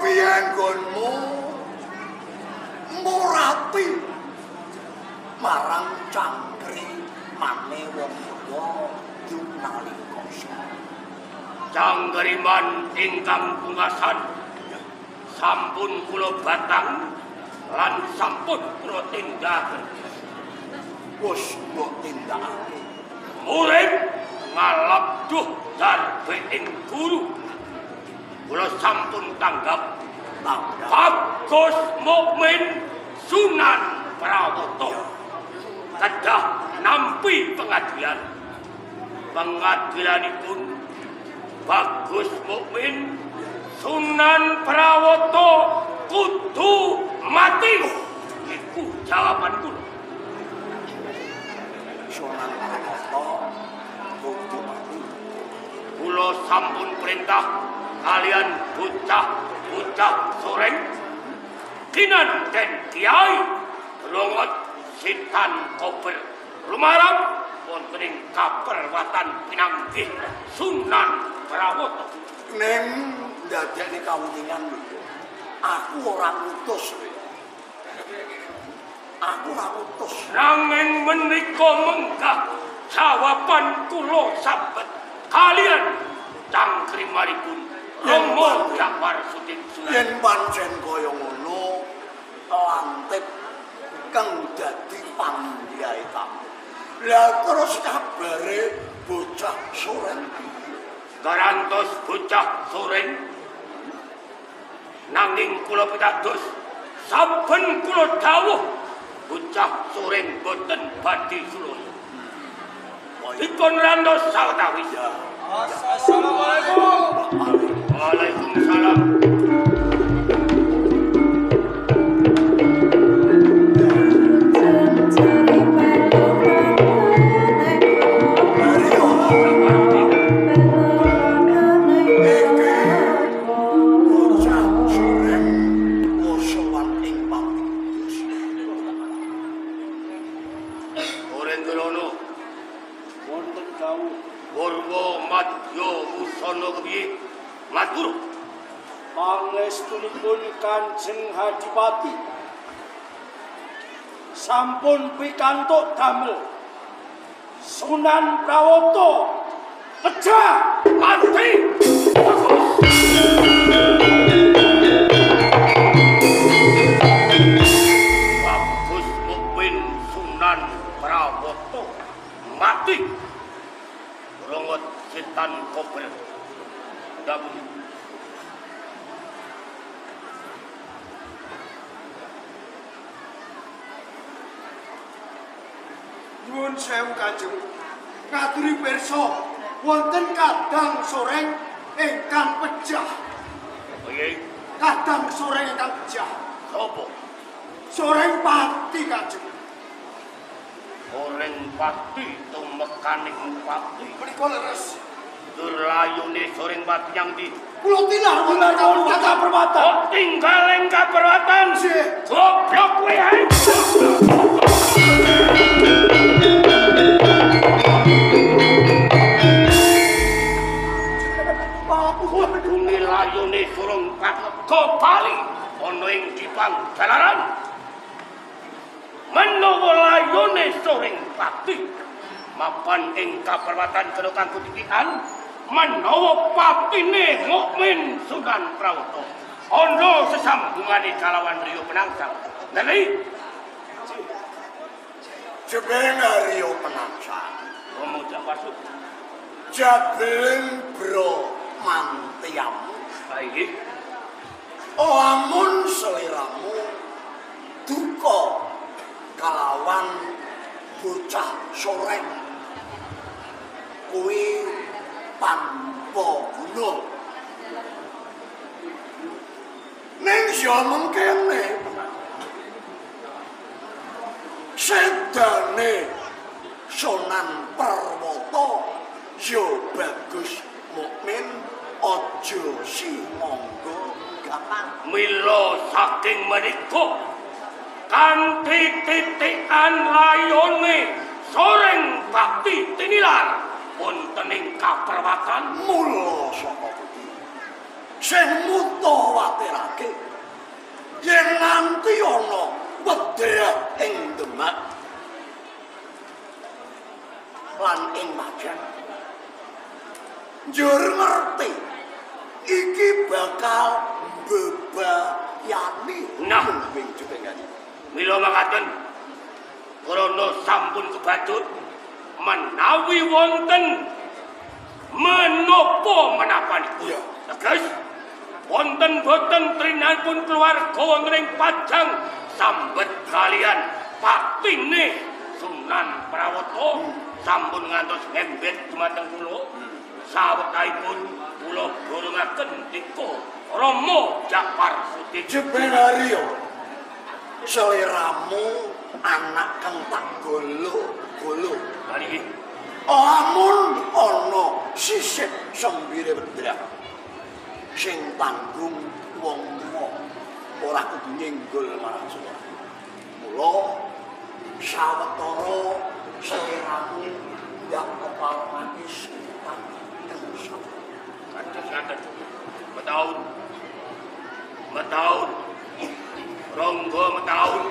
Kepiye nggonmu murati marang cangkrimane wong tuwa nalika Cangkriman ingkang pungkasan sampun kula batang lan sampun kula tindakaken. Wis mbok tindakake. Murid ngalap duh darbe ing guru. Kula sampun tanggap Bagus Mukmin Sunan Prawata kedah nampi pengadilan. Pengadilanipun Bagus Mukmin Sunan Prawata kudu mati. Iku jawaban kula. Sunan Prawata kudu mati. Kula sampun perintah kalian bocah-bocah soreng kinanten kiai longot setan kober lumarap wonten ing kaperwatan pinanggih Sunan Prawata. Ning ndadekne kawuningan lho. Aku ora ngutus kowe. Aku ora ngutus. Nanging menika menggah jawaban kula sabet kalian cangkrimanipun Romo Jafar Sudin Sunan. Yen pancen kaya ngono lantip kang dadi panggihae kamu. Lah terus kabare bocah soreng piye? Garantos bocah soreng nanging kula pitados saben kula dawuh bocah soreng boten badhe sulaya. Dipun rantos sawetawis. Assalamualaikum. Waalaikumsalam. Pangestunipun Kanjeng Hadipati sampun pikantuk damel Sunan Prawata pejah mati. Bagus Mukmin Sunan Prawata mati. Rongot setan kober. Dabu. Nyuwun sewu Kanjeng, ngaturi pirsa wonten kadang soreng ingkang pejah. Piye? Kadang soreng ingkang pejah. Sopo? Soreng pati Kanjeng. Soreng pati tumekaning pati. Menika leres. Dur layune soreng pati yang di kula tilar wonten kaperwatan. Oh, tinggal ing kaperwatan. Goblok kowe ae. Layune surung kok bali ana ing dipang jalaran. Menawa layune suring pati mapan ing kaperwatan kena kanggo titikan, menawa patine Mukmin Sunan Prawata ana sesambungane kalawan Rio Penangsang. Ngerti? Jebeng Rio Penangsang. Romo Jafar Sud. Jabeng bro mantiamu. Baik. Lamun seliramu duka kalawan bocah soreng kuwi tanpa guna. Ning ya mengkene sedane Sunan Prawata ya Bagus Mukmin aja simangga gampang. Mila saking menika kanthi titikan layone soreng bakti tinilar wonten ing kaperwatan. Mula saka kuwi Sing mutawatirake yen nganti ana wedhah ing Demak lan ing Pajang, njur ngerti iki bakal mbebayani. Nah, ing jebengane. Mila makaten krana sampun kebacut menawi wonten menapa menapanipun. Teges wonten boten trinanipun keluarga wonten ing Pajang sambet kalian patine Sunan Prawata sampun ngantos ngembet dumateng kula. Sawetahipun kula borongaken tika Rama Japar Sutik. Jebenaryo seliramu anak kang tak golo-golo. Kali lamun ana sisip sembire wedhah sing tanggung wong tuwa ora kudu nyenggol marang selira. Mula sawetara seliramu ndak keparengake sultan Kangsa. Kados ngaten. Metaun. Metaun. Ronggo metaun.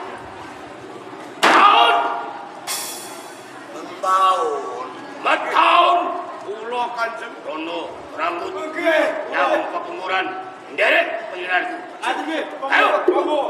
Taun. Metaun. Metaun. Kula Kanjeng Rono rambut. Nggih. Nyawang pepenguran nderek panjenenganku. Nggih. Ayo. Monggo.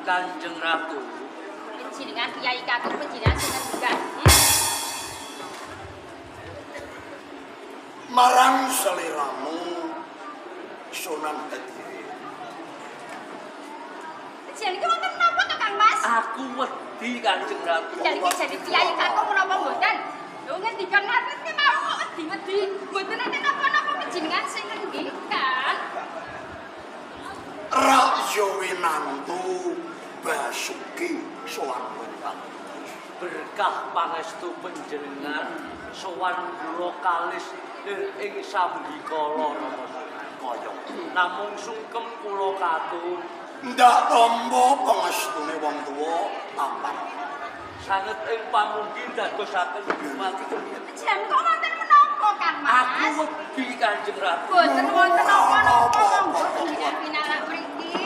Kanjeng Ratu. Panjenengan Kyai Kakung panjenengan sinten juga? Marang seliramu Sunan Hadiri. Panjenengan iki wonten napa to Kang Mas? Aku wedi Kanjeng Ratu. Panjenengan iki jadi Kyai Kakung menapa mboten? Lho ngendikan ngaten ki mau kok wedi-wedi. Mboten enten napa-napa panjenengan sing ngendikan. Rakya Winantu Basuki sowan mripat. Berkah pangestu panjenengan sowan kula kalis ing sambikala Rama kaya. Namung sungkem kula katur. Ndak tampa pangestune wong tuwa tampan. Sanget ing pamungkin dadosaken mati. Jan kok wonten menapa Kang Mas? Aku wedi Kanjeng Ratu. Boten wonten napa-napa monggo panjenengan pinalak mriki.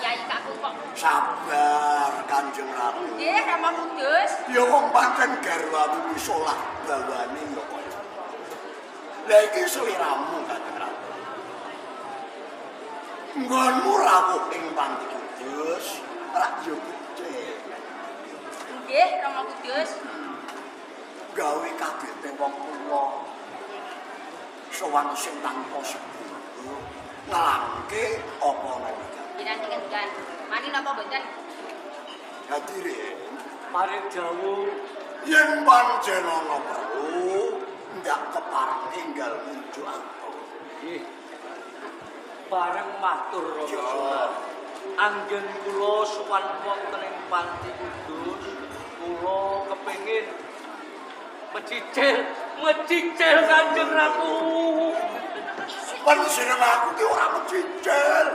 Kyai Kakung kok. Sabar Kanjeng Ratu. Nggih, Rama Kudus. Ya wong pancen garwamu kuwi salah bawane ya kaya. Lah iki seliramu Kanjeng Ratu. Nggonmu rawuh ing Panti Kudus, rak yo becik. Nggih, Rama Kudus. Gawe kagete wong tuwa. Sowan sing tanpa sepuro ngelangke apa nalika. Jenengan ngendikan, mani napa mboten? Hadirin, paring dawuh yen panjenengan perlu ndak kepareng enggal muju aku. Nggih. Bareng matur Rama Sunan. Anggen kula sowan wonten ing Panti Kudus, kula kepengin mecicil Kanjeng Ratu. Panjenengan aku ki ora mecicil.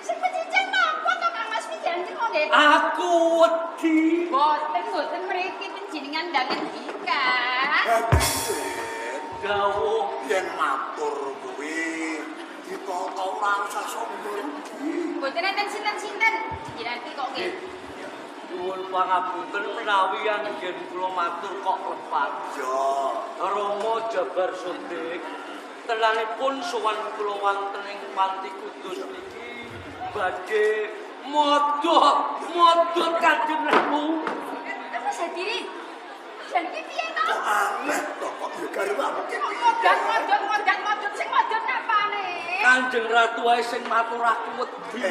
Sing mecicil napa to Kang Mas panjenengan kok nggih? Aku wedi. Boten mriki panjenengan ndang ngendikan. Dawuh yen matur kuwi ditata ora usah sombong. Mboten enten sinten-sinten panjenengan ki kok nggih. Nyuwun pangapunten menawi anggen kula matur kok lepat. Ya, Rama Jabar Sodik, tenanipun sowan kula wonten ing Panti Kudus niki badhe modhot Kanjeng Ratu. Mas Hadiri, jan iki piye to? Kok aneh to kok ya garwamu ki piye? Modhot sing modhot napane? Kanjeng Ratu ae sing matur aku wedi.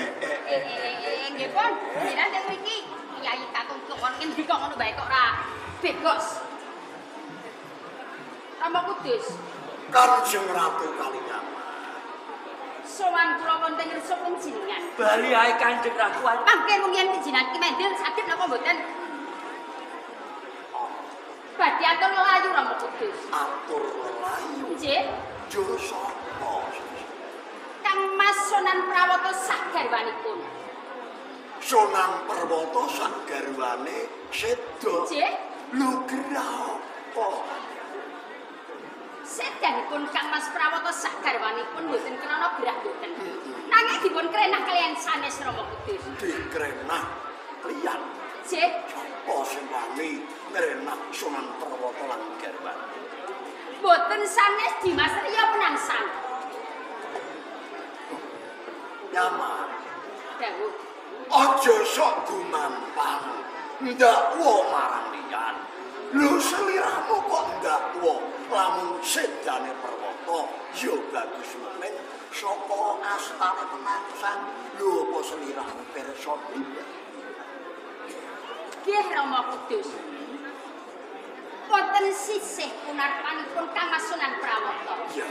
Nggih pun, jenengan teng mriki. Kyai Kakung kon ngendika ngono bae kok ora bebas. Rama Kudus. Kanjeng Ratu Kalinyamat. Sowan kula wonten ngersa panjenengan. Bali ae Kanjeng Ratu. Mangke rumiyin panjenengan ki mendel saged napa mboten? Badhe atur lelayu Rama Kudus. Atur lelayu. Nggih. Jur sapa? Kang Mas Sunan Prawata sak garwanipun. Sunan Prawata sak garwane seda. Nggih. Lho gerah apa? Sedanipun Kang Mas Prawata sak garwanipun mboten krana gerak mboten. Nanging dipun krenah kaliyan sanes Rama Kudus. Dikrenah kliyan. Nggih. Sapa sing wani ngrenah Sunan Prawata lan garwane? Mboten sanes Dimas Riya Penangsang. Nyaman. Dawuh. Aja sok gumampang ndakwa marang liyan. Lho seliramu kok ndakwa lamun sedane Perwata ya bagus men saka astane Penangsang. Lho apa seliramu pirsa priwe? Nggih Rama Kudus. Wonten sisih punarpanipun Kang Mas Sunan Prawata. Iya.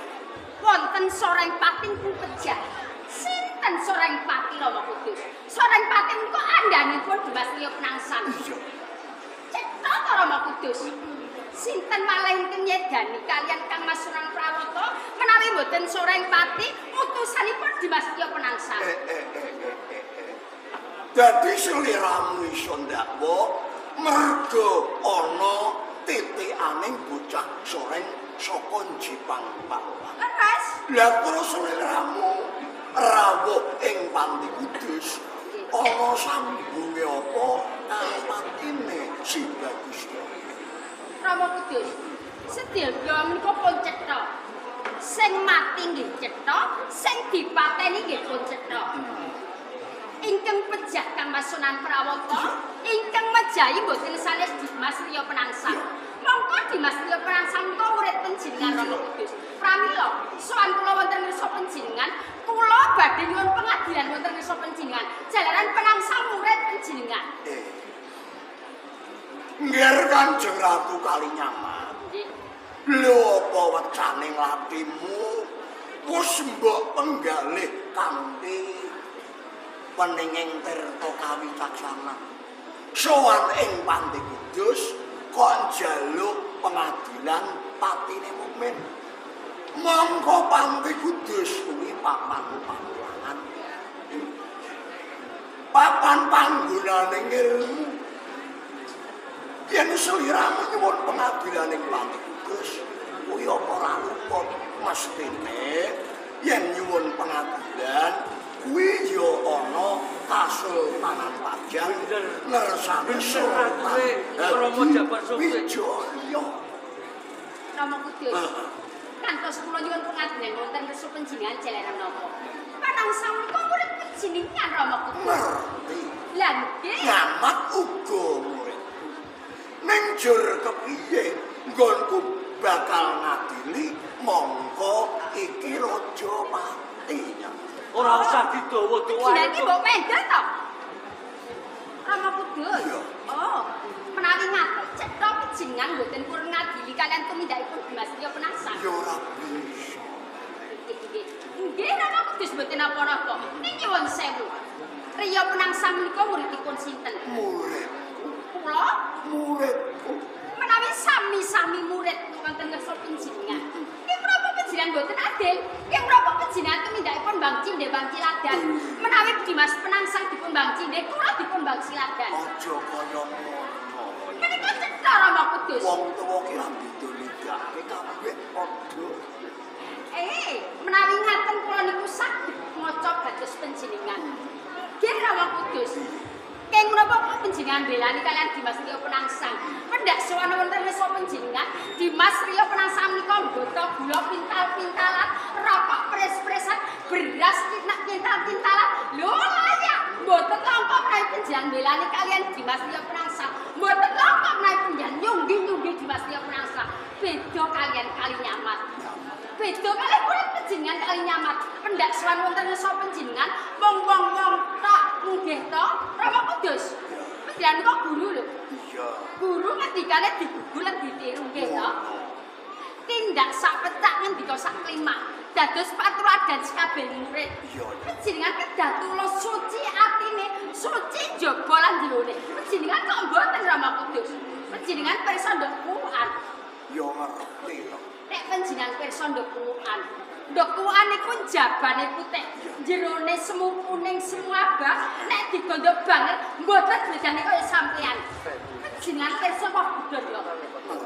Wonten soreng pating pejah. Sinten soreng pati Rama Kudus? Soreng pati menika andhanipun Dimas Riya Penangsang. Iya. Cetha ta Rama Kudus? Sinten malih ingkang nyedani kaliyan Kang Mas Sunan Prawata menawi mboten soreng pati utusanipun Dimas Riya Penangsang. Dadi seliramu iso ndakwa mergo ana titikaning bocah soreng saka Jipang Paluan. Leres. Lah terus seliramu rawuh ing Panti Kudus ana sambunge apa karo patine si Bagus. Rama Kudus, sedaya menika pun cetha. Sing mati nggih cetha, sing dipateni nggih pun cetha. Ingkang pejah Kang Mas Sunan Prawata, ingkang mejahi mboten sanes Dimas Riya Penangsang. Mongko Dimas Riya Penangsang menika murid panjenengan Rama Kudus. Pramila sowan kula wonten ngersa panjenengan, kula badhe nyuwun pengadilan wonten ngersa panjenengan. Jalaran Penangsang murid panjenengan. Nggih Kanjeng Ratu Kalinyamat. Nggih. Lho apa wecane latimu wis mbok penggalih kanthi peninging tirta kawicaksanan. Sowan ing Panti Kudus kok njaluk pengadilan patine mukmin. Mongko Panti Kudus kuwi papan pamulangan. Papan panggonane ilmu. Yen seliramu nyuwun pengadilan ing Panti Kudus kuwi apa ora luput mestine yen nyuwun pengadilan kuwi ya ana Kasultanan Pajang ngersane Sultan Wijaya. Rama Kudus, kantos kula nyuwun pengadilan wonten ngersa panjenengan jalaran napa? Penangsang menika murid panjenengan Rama Kudus. Ngerti. Lah nggih. Nyamat uga muridku. Ning jur kepiye nggonku bakal ngadili mongko iki raja pati. Ora usah didawa-dawa. Jenenge mbok mendel to? Rama Kudus. Oh, menawi ngaten cetha panjenengan mboten purun ngadili kaliyan tumindakipun Dimas Riya Penangsang. Ya ora bisa. Nggih. Nggih Rama Kudus mboten napa-napa. Ning nyuwun sewu. Riya Penangsang menika muridipun sinten? Muridku. Kula? Muridku. Menawi sami-sami murid wonten ngersa panjenengan. Nggih menapa panjenengan mboten adil? Nggih menapa panjenengan tumindakipun Bang Cinde Bang Ciladan? Menawi Dimas Penangsang dipun Bang Cinde, kula dipun Bang Ciladan. Aja kaya ngono. Menika cetha Rama Kudus. Wong tuwa ki ra ndidolidake kabeh padha. Menawi ngaten kula niku saged maca bados panjenengan. Nggih Rama Kudus. Keng menapa kok panjenengan belani kaliyan Dimas Riya Penangsang? Pendak sowan wonten ngersa panjenengan, Dimas Riya Penangsang menika mbeta gula pintal-pintalan, rokok pres-presan, beras kintal-kintalan. Lho layak, mboten langka menawi panjenengan belani kaliyan Dimas Riya Penangsang. Mboten langka menawi panjenengan nyunggi-nyunggi Dimas Riya Penangsang. Beda kaliyan Kalinyamat. Beda kaliyan murid Panjenengan kali nyamat pendak sowan wonten ngersa panjenengan wong-wong tok nggih to Rama Kudus. Panjenengan kok guru lho. Iya. Guru ngendikane digugu lan ditiru nggih to. Tindak sak pecak ngendika sak klimak dados patuladan sakabeh murid. Iya. Panjenengan kedah tulus suci atine, suci njaba lan jerone. Panjenengan kok mboten Rama Kudus. Panjenengan pirsa nduk Quran. Ya ngerti to. Nek panjenengan pirsa nduk Quran. Nduk Quran niku njabane putih, jerone semu kuning semu abang, nek digondok banget mboten bedane kaya sampean. Panjenengan pirsa wah gedondong.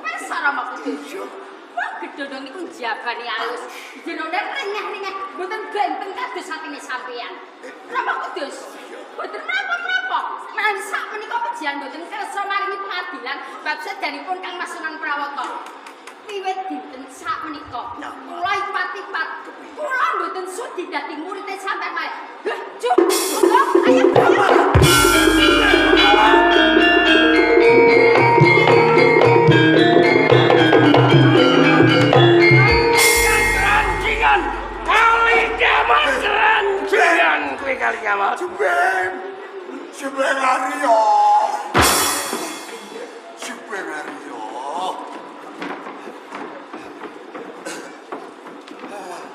Pirsa Rama Kudus. Iya. Wah gedondong niku njabane alus. Jerone renyah-renyah, mboten benten kados atine sampean. Rama Kudus. Mboten menapa-menapa. Menawi sak menika panjenengan mboten kersa maringi pengadilan bab sedanipun Kang Mas Sunan Prawata. Wiwit dinten sak menika kula ipat-ipat kula mboten sudi dadi muride sampean wae. Heh, cuk. Monggo, ayo. Keranjingan kali nyamat keranjingan kowe kali nyamat. Jebeng. Jebeng Aryo. Jebeng Aryo.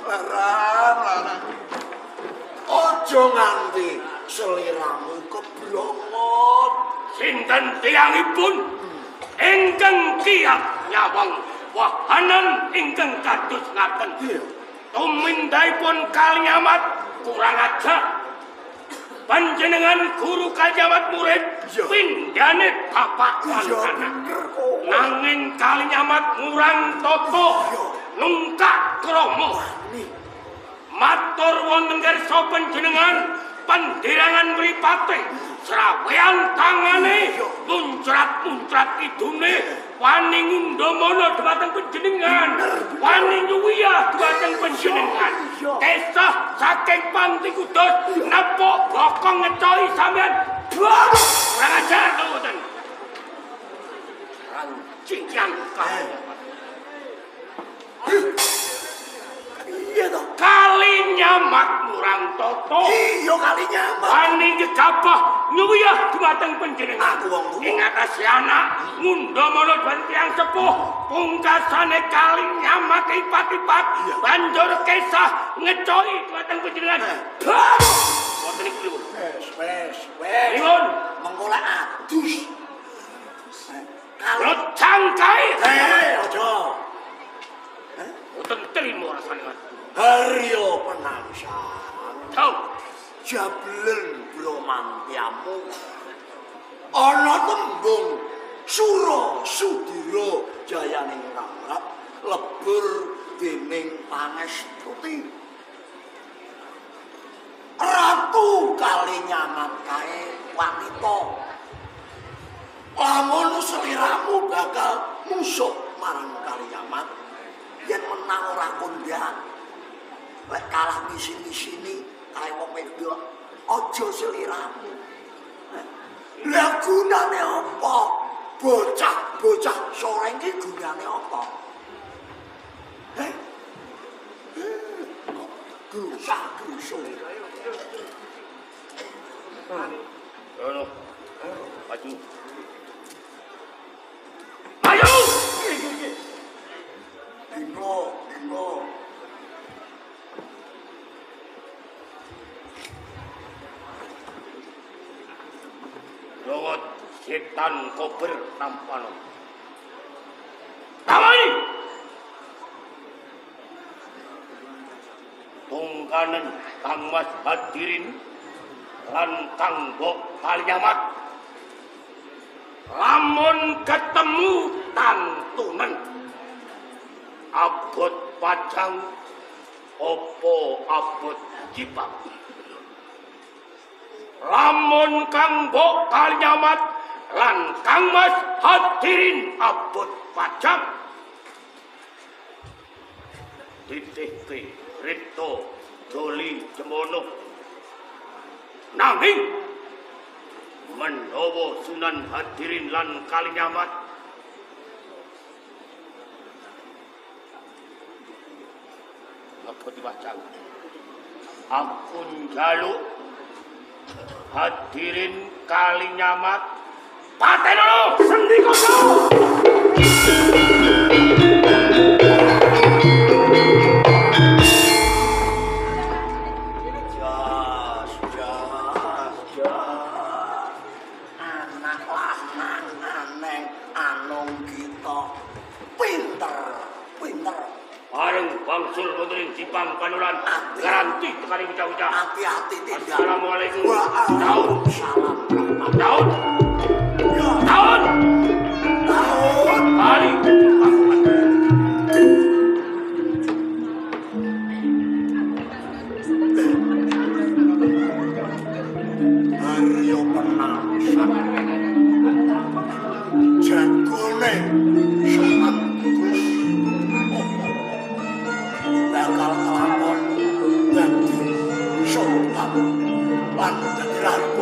Larang, larang. Aja nganti seliramu keblongot. Sinten tiyangipun ingkang kiyat nyawang wahanan ingkang kados ngaten. Iya. Tumindahipun Kalinyamat kurang ajar. Panjenengan guru Kalinyamat murid Iya. pindhane bapak lan Iya anak. bener kok. Nanging Kalinyamat ngurang tata Iya. nungkak krama. Wani. Matur wonten ngarsa panjenengan panderangan mripate srawean tangane muncrat-muncrat idune wani ngundhamana dhumateng panjenengan wani nyuwiyah dhumateng panjenengan kesah saking Panti Kudus nepuk bokong ngecohi sampean kurang ajar to mboten rancingan kae. Iya toh. Kalinyamat murang tata. Iya Kalinyamat. Wani gegabah nyuwiyah dhumateng panjenengan. Aku wong tuwa. Ing atase anak ngundhamana dhumateng tiyang sepuh pungkasane Kalinyamat ipat-ipat banjur kesah ngecohi dhumateng panjenengan. Wonten iki lho. Wes, wes, wes. Pripun? Mengko lek adus. Kalau cangkae. Aja. Mboten trimo rasane. Haryo penangsang. Tau. Jablen bromantiamu. Ana tembung Sura Sudira jayaning ramrap lebur dening pangestuti. Ratu Kalinyamat kae wanita. Lamun seliramu bakal musuh marang Kalinyamat, yen menang ora kondang. Lek kalah misi-misini kae wong wedok, aja seliramu. Lah gunane apa? Bocah-bocah sore iki gunane apa? Heh? Grusah-grusuh. Ngono. Maju. Maju! Dinglo, dinglo. Lowot setan kober tampano. Tawani! Tungkanen Kang Mas Hadirin lan Kang Mbok Kalinyamat. Lamun ketemu tantunen abot pajang opo abot jipak. Lamun Kang Mbok Kalinyamat lan Kang Mas Hadirin abot pajang titihke ripto joli jemono. Nanging menawa Sunan Hadirin lan Kalinyamat Rega Diwajang. Aku njaluk hadirin kali nyamat patenono sendika. Jas, jas, jas. Anak lanang aneng anung kita pinter, pinter. Bareng bangsul wonten ing Jipang Panulan garanti tekane ucap-ucap. Hati-hati tindak. Assalamualaikum. Waalaikumsalam. Tahun. Ya. Tahun. Tahun. Kali Jipang Panulan. Aryo Penangsang. Jagone Sunan Kudus bakal kelakon dadi sultan lan dadi raja.